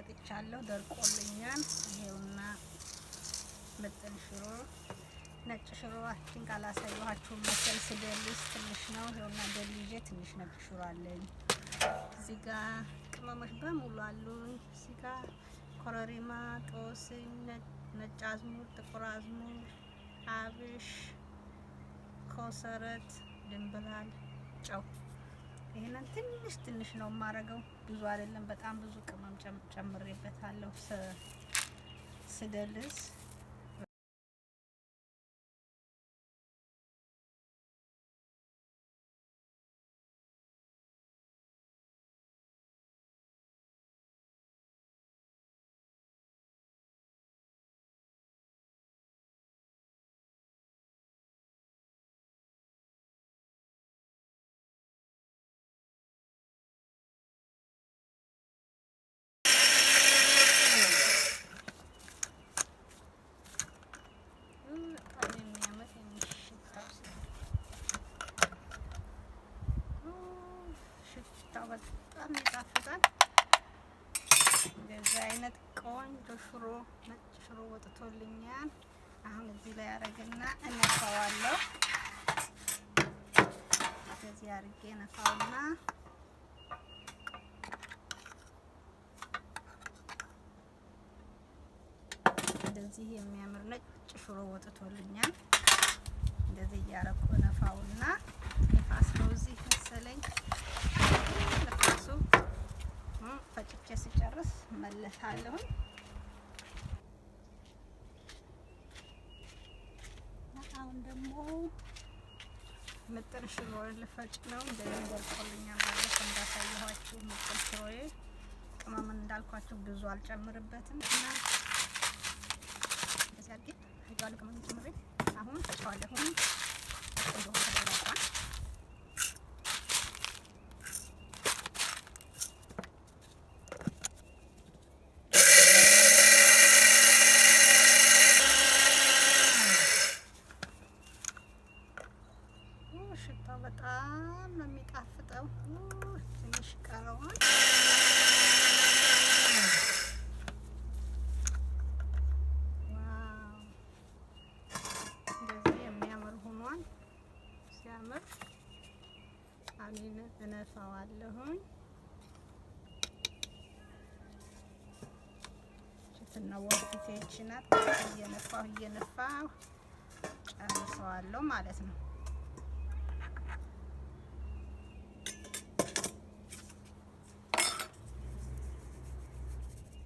መጥቻለሁ። ደርቆልኛል። ይሄውና ምጥን ሽሮ ነጭ ሽሮአችን ካላሳየኋችሁ መሰል ስደልስ ትንሽ ነው። ይሄውና ደልዤ ትንሽ ነጭ ሽሮ አለኝ። እዚህ ጋር ቅመሞች በሙሉ አሉኝ። እዚህ ጋር ኮረሪማ፣ ጦስኝ፣ ነጭ አዝሙድ፣ ጥቁር አዝሙድ፣ አብሽ፣ ኮሰረት፣ ድንብላል፣ ጨው። ይሄንን ትንሽ ትንሽ ነው የማረገው፣ ብዙ አይደለም። በጣም ብዙ ቅመም ጨምሬበታለሁ ስደልስ። በጣም የሚያምር የሚሽታው፣ ሽታው በጣም ይጣፍጣል። እንደዚህ አይነት ቆንጆ ሽሮ ነጭ ሽሮ ወጥቶልኛል። አሁን እዚህ ላይ አረግና እነፋዋለሁ። እንደዚህ አርጌ ነፋውና እንደዚህ የሚያምር ነጭ ሽሮ ወጥቶልኛል። እንደዚህ እያረኩ ነፋውና፣ ንፋስ ነው እዚህ መሰለኝ ንፋሱ። ፈጭቼ ስጨርስ መለሳለሁኝ። አሁን ደግሞ ምጥን ሽሮ ልፈጭ ነው። እንደዚህ ደርቆልኛል። ባለፈው እንዳሳየኋችሁ ምጥን ሽሮዬ ቅመምን እንዳልኳችሁ ብዙ አልጨምርበትም እና እንደዚህ አድርጌ ፈጫዋለሁ። ቅመም ጨምሬ አሁን ፈጫዋለሁ። ቆንጆ ተደርጓል። ሽታው በጣም ነው የሚጣፍጠው። ትንሽ ቀረዋል። Wow፣ እንደዚህ የሚያምር ሆኗል። ሲያምር አሁን እነፋዋለሁኝ። ሽትና ወንፊቴ ናት። እየነፋሁ እየነፋሁ ጨርሰዋለሁ ማለት ነው።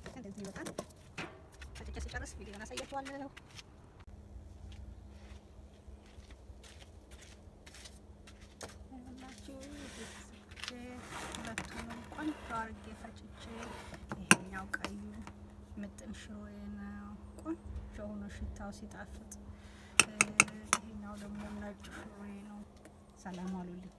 እንደዚህ ይወጣል። ፈጭቼ ስጨርስ ቪዲዮን አሳያችኋለሁ። ይኸውላችሁ ቤተሰቦቼ፣ ሁለቱንም ቆንጆ አድርጌ ፈጭቼ፣ ይሄኛው ቀዩ ምጥን ሽሮዬ ነው። ቆንጆ ሆኖ ሽታው ሲጣፍጥ፣ ይሄኛው ደግሞ ነጭ ሽሮዬ ነው። ሰላም አሉልኝ።